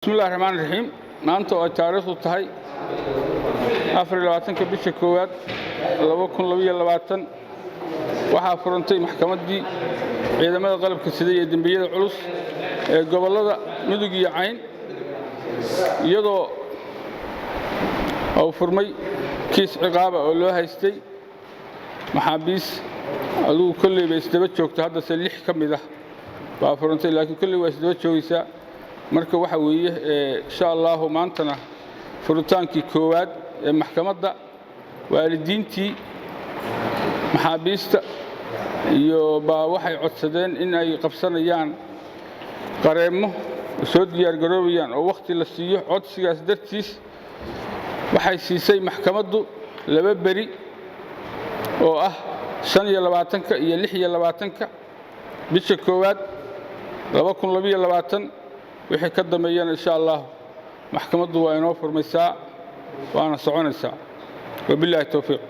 Bismillahi raxmaan raxiim. Maanta oo ay taariikhdu tahay 24-ka bisha koowaad 2022, waxaa furantay maxkamaddii ciidamada qalabka sida iyo dembiyada culus ee gobollada Mudug iyo Cayn, iyadoo uu furmay kiis ciqaaba oo loo haystay maxaabiis. Adugu kolley bay isdaba joogto, haddase lix ka mid ah baa furantay, laakiin kolley waa isdaba joogaysaa. Marka waxa weeye, insha Allahu, maantana furitaankii koowaad ee maxkamadda, waalidiintii maxaabiista iyo baa waxay codsadeen in ay qabsanayaan qareemmo, soo diyaargaroobayaan oo wakhti la siiyo. Codsigaas dartiis waxay siisay maxkamaddu 2 beri oo ah 25-ka iyo 26-ka bisha koowaad 2022. Wixii ka dambeeyana, insha Allah, maxkamaddu waa inoo furmaysaa waana soconaysaa. Wabilaahi towfiiq.